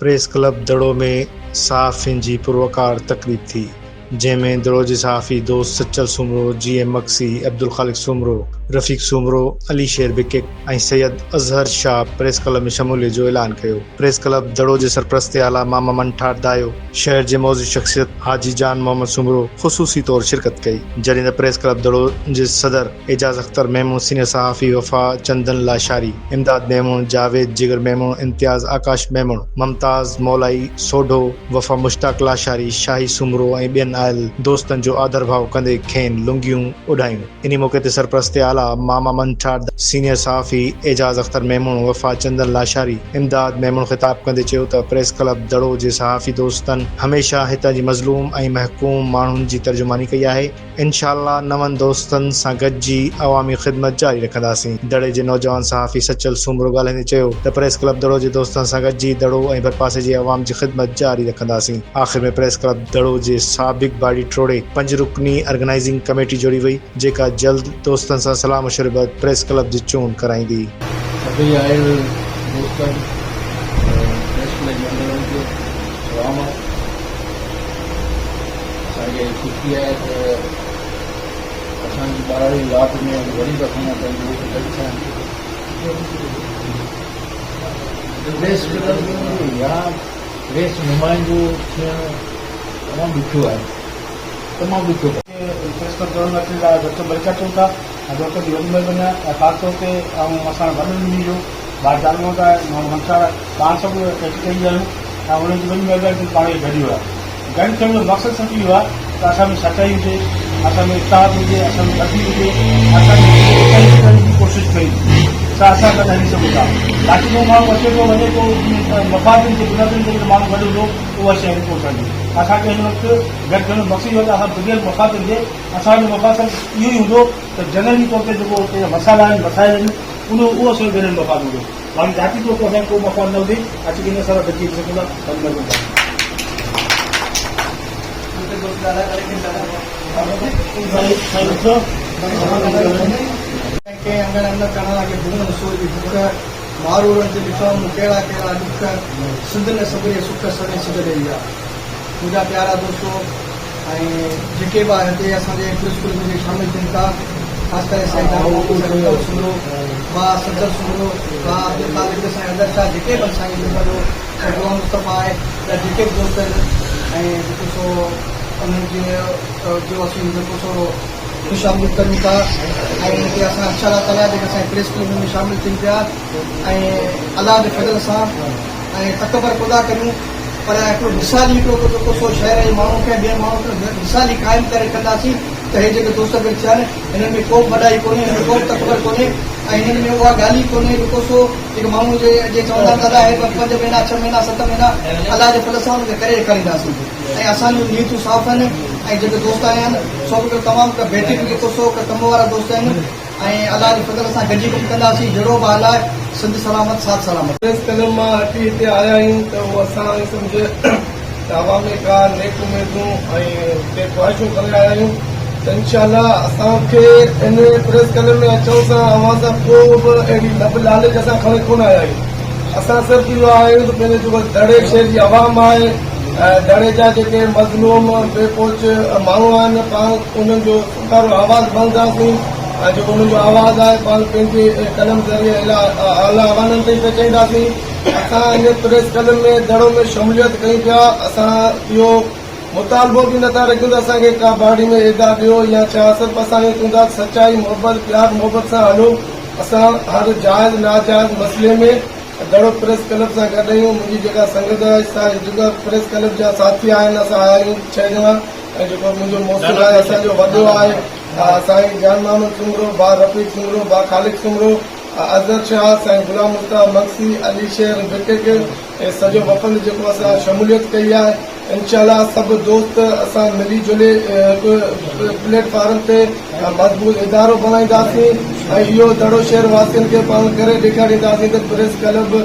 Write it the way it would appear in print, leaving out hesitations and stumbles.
Press club دڙو ۾ صحافين جي پروقار تقريب ٿي، جنهن ۾ دڙو جي صحافي دوست سچل سومرو، جي ايم مگسي، عبدالخالق سومرو، رفيق سومرو، علي شير بڪڪ ۽ سيد اظهر شاهه پريس ڪلب ۾ شموليت جو اعلان ڪيو. پريس ڪلب دڙو جي سرپرست اعليٰ ماما منٺار دايو، شهر جي معزز شخصيت حاجي جان محمد سومرو خصوصي طور شرڪت ڪئي، جڏهن ته پريس ڪلب دڙو جي صدر اعجاز اختر ميمڻ، سينيئر صحافي وفا چندن لاشاري، امداد ميمڻ، جاويد جگر ميمڻ، امتياز آڪاش ميمڻ، ممتاز مولائي سوڍو، وفا مشتاق لاشاري، شاهي سومرو ۽ ٻين آيل دوستن جو آڌرڀاء ڪندي کين لنگيون اوڍايون. انهي موقعي تي سرپرست اعليٰ ماما منٺار سينيئر صحافي اعجاز اختر ميمڻ، وفا چندن لاشاري، امداد ميمڻ خطاب ڪندي چيو ته پريس ڪلب دڙو جي صحافي دوستن هميشه هتان جي مظلوم ۽ محڪوم ماڻهن جي ترجماني ڪئي آهي، انشاء الله نون دوستن سان گڏجي عوامي خدمت جاري رکنداسين. دڙي جي نوجوان صحافي سچل سومرو ڳالهائيندي چيو ته پريس ڪلب دڙو جي دوستن سان گڏجي دڙو ۽ ڀرپاسي جي عوام جي خدمت جاري رکنداسين. آخر ۾ پريس ڪلب دڙو جي سابق باڊي ٽوڙي پنج رڪني آرگنائيزنگ ڪميٽي جوڙي وئي جيڪا جلد دوستن سان صلاح مشوري بعد پريس ڪلب جي چونڊ ڪرائيندي. سڀئي آيل دوستن ۽ پريس ڪلب جي ميمبرن کي سلام. اسان کي خوشي آهي ته اسان جي ٻهراڙي لاٽ ۾ اڄ وري به اسان جا پنهنجا دوست گڏ ٿيا آهن. پريس ڪلب يا پريس نمائندو ٿيڻ تمام ڏکيو آهي، تمام ڏکيو. پريس ڪلب جوڙڻ اچڻ لاء ڊاڪٽر ملڪ اچون ٿا ۽ ڊاڪٽر جي وڏي مهرباني آهي ۽ خاص طور تي آئون اسان وڏن ٻنهي جو ڀاء جان محمد آهي محمد منصار آهي پاڻ سڀ ڪچ ڪئي آهيون ۽ انهن جي وڏي مهرباني ٿي پاڻ کي گڏيو آهي. گڏ ٿيڻ جو مقصد صرف اهو آهي ته اسان ۾ سچائي هجي، اسان ۾ اتحاد هجي، اسان ۾ ٻڌي هجي، اسان ۾ صحيح ڪرڻ جي ڪوشش ڪئي ته اسان گڏ هلي سگهون ٿا. باقي ڪو ماڻهو اچي ٿو وڃي ٿو مفادن جي بنيادن تي جيڪو ماڻهو گڏ هوندو اها شيء به ڪونه ٺهندي. اسان کي هن وقت گڏ ٿيڻ جو مقصد اهو آهي ته اسان بغير مفادن جي اسان جو مفاد صرف اهو ئي هوندو ته جنرلي طور تي جيڪو اتي جا مسئلا آهن مسائل آهن ان جو اهو اسان جو گڏيل مفاد هوندو. باقي ذاتي طور تي اسان کي ڪو مفاد نه هجي اچي ڪنهن سان گڏجي هلي سگهون ٿا وڏي مهرباني. ڪنهن اڱڻ ان ڪڻا کي ڀوڻ سوئي جي بک، مارورن تي ڏٺا مون ڪهڙا ڪهڙا ڏک، سنڌ نه سڀري سک سوين سڌ ڏئي ويا. منهنجا پيارا دوستو ۽ جيڪي به هتي اسان جي پريس ڪلب ۾ شامل ٿين ٿا خاص ڪري سائين جان محمد سائين اڪبر سومرو، ڀاء سچل سومرو، ڀاء عبدالخالق سائين اظهر شاهه جيڪي به سائين پنهنجو سائين غلام مصطفيٰ آهي ٻيا جيڪي به دوست آهن ۽ جيڪو سو انهن جي جو اسين جيڪو سو خوش آمديد ڪريون ٿا ۽ هتي اسان انشاء الله تعاليٰ جيڪي اسان پريس ڪلب ۾ شامل ٿين پيا ۽ الله جي فضل سان ۽ تڪبر ڪونه ٿا ڪريون پر هڪڙو مثالي هڪڙو جيڪو سو شهر جي ماڻهن کي ۽ ٻين ماڻهن کي مثالي قائم ڪري ڪنداسين ته هي جيڪي دوست گڏ ٿيا آهن هنن ۾ ڪو به وڏائي ڪونهي هنن ۾ ڪو به تڪبر ڪونهي ۽ هنن ۾ اها ڳالهه ئي ڪونهي جيڪو سو جيڪي ماڻهو جي جي چوندا آهن دادا هي پنج مهينا ڇهه مهينا ست مهينا الله جي فضل سان ان کي ڪري ڏيکارينداسين ۽ اسان جون نيتون صاف آهن ۽ جيڪي دوست آيا آهن سو به هڪڙو تمام هڪ بهترين جيڪو سو هڪ ڪم وارا دوست آهن ۽ الله جي فضل سان گڏجي ڪم ڪنداسين جهڙو به حال آهي سنڌ سلامت ساٿ سلامت. پريس ڪلب مان هٽي هتي آيا آهيون ته اهو اسان ائين سمجهه ته عوام ۾ ڪا نيڪ اميدون ۽ ڪي خواهشون کڻي آيا آهيون ته انشاء الله اسان کي ان پريس ڪلب ۾ اچڻ سان اوهان سان ڪو به اهڙي لب لالچ اسان کڻي ڪونه آيا آهيون اسان صرف اهو آيا آهيون ته پنهنجو جيڪو دڙي شهر جي عوام آهي دڙي جا جيڪي مظلوم بي پهچ ماڻهو آهن پاڻ انهن جو سگهارو آواز بڻجنداسين ۽ جيڪو انهن جو آواز آهي پاڻ پنهنجي قلم ذريعي اعليٰ ايوانن تائين پهچائينداسين. اسان هن پريس ڪلب ۾ دڙو ۾ شموليت ڪيون پيا. اسان اهو مطالبو به نٿا رکيون ته اسان کي ڪا باڊي ۾ عهدا ڏيو يا ڇا صرف اسان اهو چئون ٿا ته سچائي محبت پيار محبت سان هلو اسان هر جائز ناجائز مسئلي ۾ دڙو پريس ڪلب سان گڏ آهيون منهنجي جيڪا سنگت آهي سا جيڪا پريس ڪلب جا ساٿي آهن اسان آيا آهيون ڇهه ڄڻا ۽ جيڪو منهنجو محسن آهي اسان جو وڏو آهي سائين جان محمد سومرو، ڀاء رفيق سومرو، ڀاء خالق سومرو، اظهر شاهه، سائين غلام مصطفيٰ مگسي، علي شير بڪڪ ۽ سڄو وفد جيڪو اسان شموليت ڪئي آهي انشاء الله سڀ دوست اسان ملي جلي هڪ پليٽ فارم تي مضبوط ادارو بڻائينداسين ۽ اهو دڙو شهر واسين کي پاڻ ڪري ڏيکارينداسين ته پريس ڪلب.